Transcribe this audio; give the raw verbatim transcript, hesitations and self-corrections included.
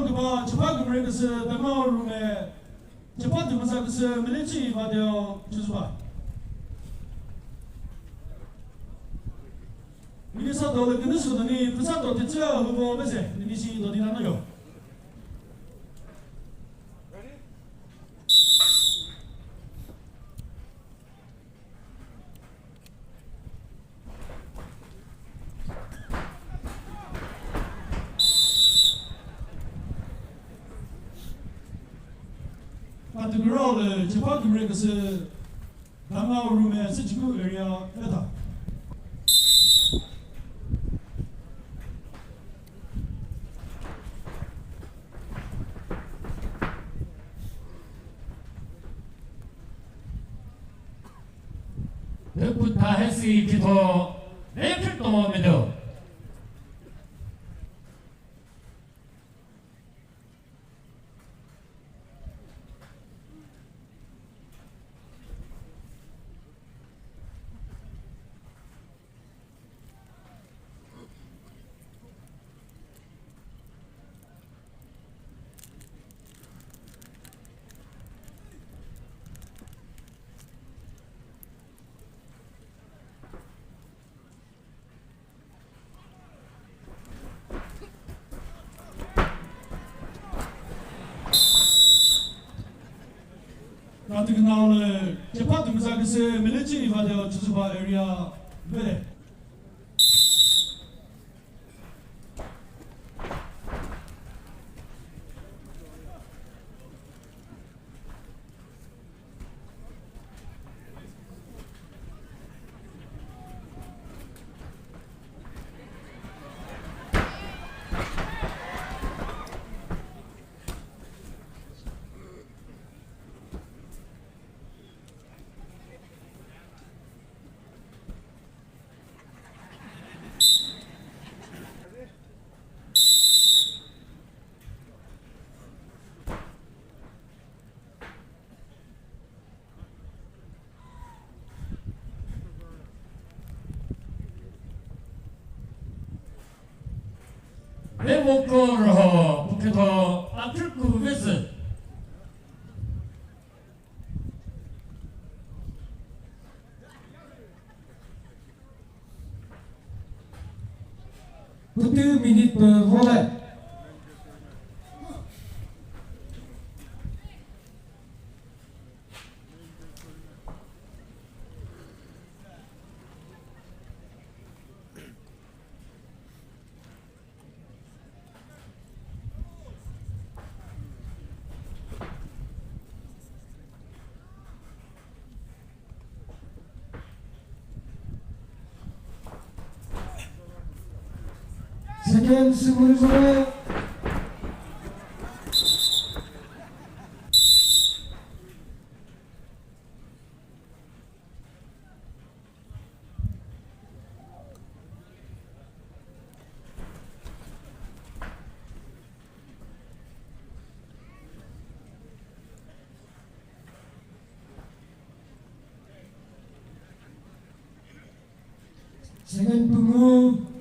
Küba, chipha kümüre küsü, Dangao Rume, chipha tümüza küsü, Melechi Vadeo, chüzüba. Minisa dole künü sudani, püsa do titsü, hubo bese, nini shi do dinana yo. Patükrao lü chipha kümüre küsü Dangao Rume Süchiku area eta. Tüpütha hesi thitho, vekhrüto mido. Katükinau lü chepha tümüza küsü Melechi Vadeo Chozuba area vele. Vevoko rüho, puketho, akhrüku vezü. Pütü minute pü vole. Second, Sumuri Zore. Second, Pungu.